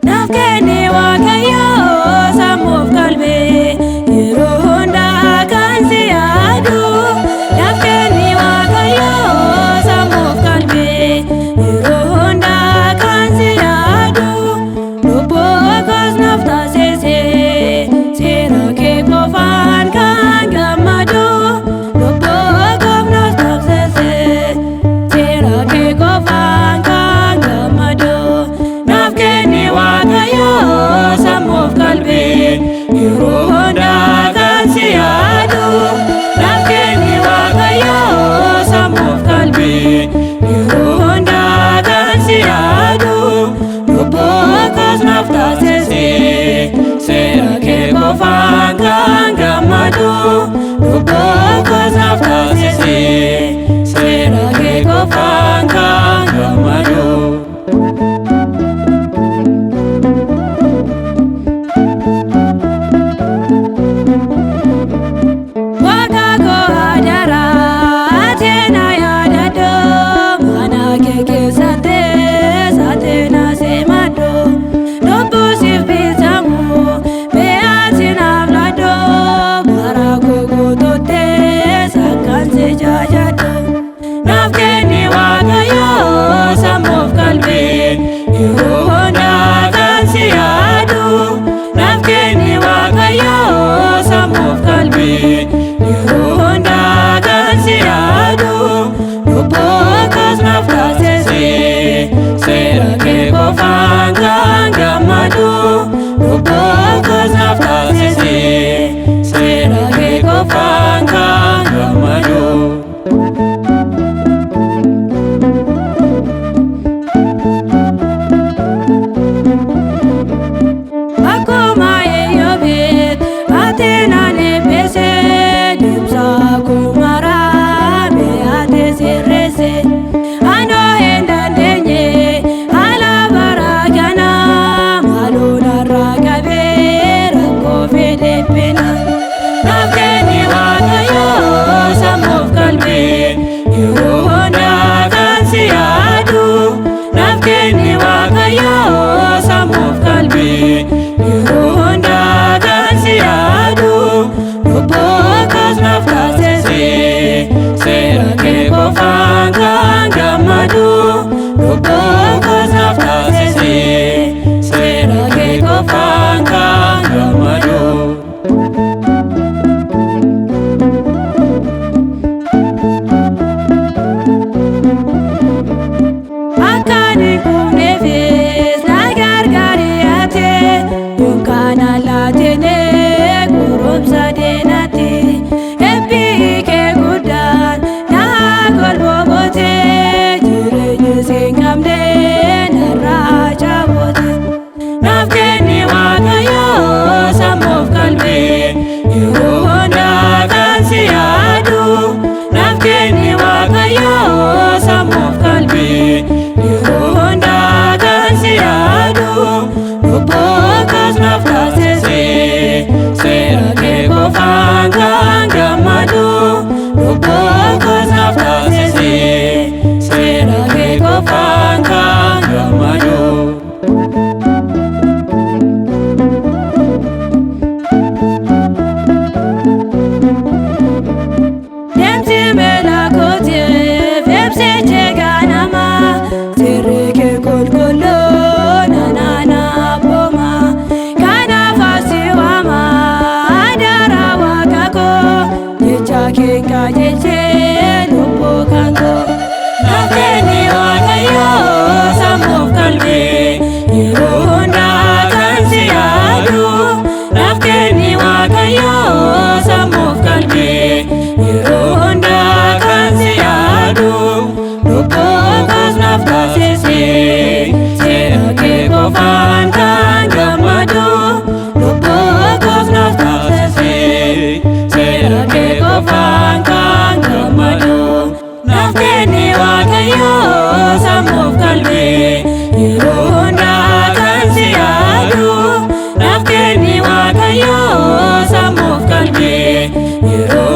Naaf kenne Waaqayyoo sammuuf qalbii yeroo hundaa kan si yaadu. Naaf kenne Waaqayyoo sammuuf qalbii yeroo hundaa kan si yaadu. Lubbuu koos naaf taasise seera kee qofaan kan gammadu. Lubbuu koos naaf taasise seera kee qofaan kan gammadu. Naaf kenni Waaqayyoo sammuuf qalbii yeroo hundaa kan si yaadu. Naaf kenni Waaqayyoo sammuuf qalbii yeroo hundaa kan si yaadu. Lubbuu koos naaf taasise seera kee qofaan kan gammadu. Lubbuu koos naaf taasise seera kee qofaan kan gammadu. Waaqa koo adaraa ateena yaadadhu mana kee keessatti saateena simadhu lubbuu siif bitamu beeyaati naaf laadhu bara koo guutuutti sakkaan si jaajadhu. Naaf kenni Waaqayyoo sammuuf qalbii yeroo hundaa kan si yaadu. Naaf kenni Waaqayyoo sammuuf qalbii yeroo hundaa kan si yaadu. Lubbuu koos naaf taasise seera kee qofaan kan gammadu. Lubbuu koos naaf taasise seera kee qofaan kan gammadu. Akkuma Eeyyobeet Ateenaan eebbise deemsa kumaraa mi'aate sirreesse. Anoo hin dandeenye haala bara Yeroo.